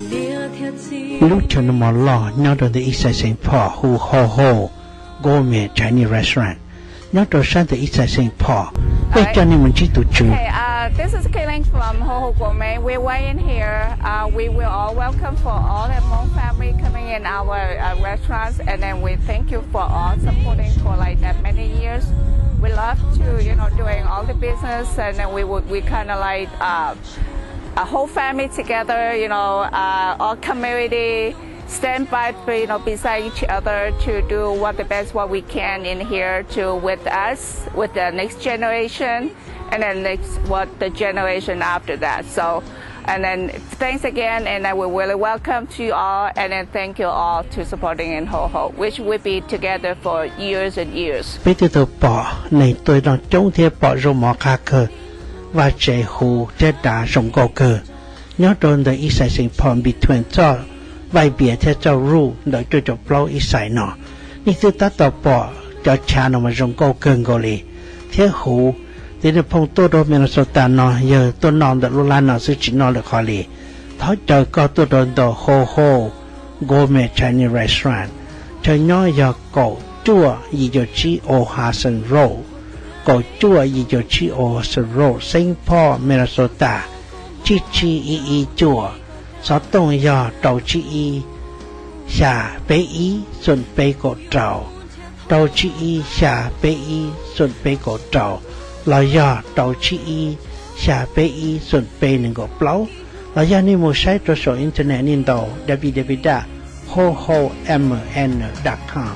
Lub chaw no mos loj nyob rau ntawm Eastside Saint Paul hu Ho Ho Gourmet Chinese Restaurant, nyob rau sab ntawm Eastside Saint Paul. Peb coj nej mus ntsib tus tswv. Okay, uh, this is Kayleen from Ho Ho Gourmet. We went in here. Uh, we will all welcome for all the Hmong family coming in our uh, restaurants, and then we thank you for all supporting for like that many years. We love to, you know, doing all the business, and then we would we kind of like uh, a whole family together, you know, uh, our community stand by, you know, beside each other to do what the best what we can in here to with us, with the next generation, and then next what the generation after that. So, and then thanks again, and then we really welcome to you all, and then thank you all to supporting in Ho Ho, which we be together for years and years. Peb twb tau pom neeg tuaj noj coob thiab pom zoo mov qab kawg, vaj tsev huv thiab dav zoo nkauj kawg. Nyob rau ntawm Eastside Saint Paul between txoj Vaj Npias thiab txoj Route ntawm cuaj caum plaub Eastside no, nej twb tab tom pom cov chav no mas zoo nkauj kawg nkaus li thiab huv. Ces nej phooj tuaj rau Minnesota no yawg tuaj noj ntawm lub lab no xwb tsis noj lwm qhov li. Thov caw koj tuaj rau ntawm Ho Ho Gourmet Chinese Restaurant. Chaw nyob yog kaum cuaj yim caum tsib Old Hudson Road, kaum cuaj yim caum tsib Old Hudson Road, Saint Paul, Minnesota, tsib tsib ib ib cuaj. Xov tooj yog rau tsib ib xya peb ib xoom peb kaum rau, rau tsib ib xya peb ib xoom peb kaum rau, los yog rau tsib ib xya peb ib xoom peb nees nkaum plaub, los yog nej mus saib rau saum internet nej ntaus www dot hohomn dot com.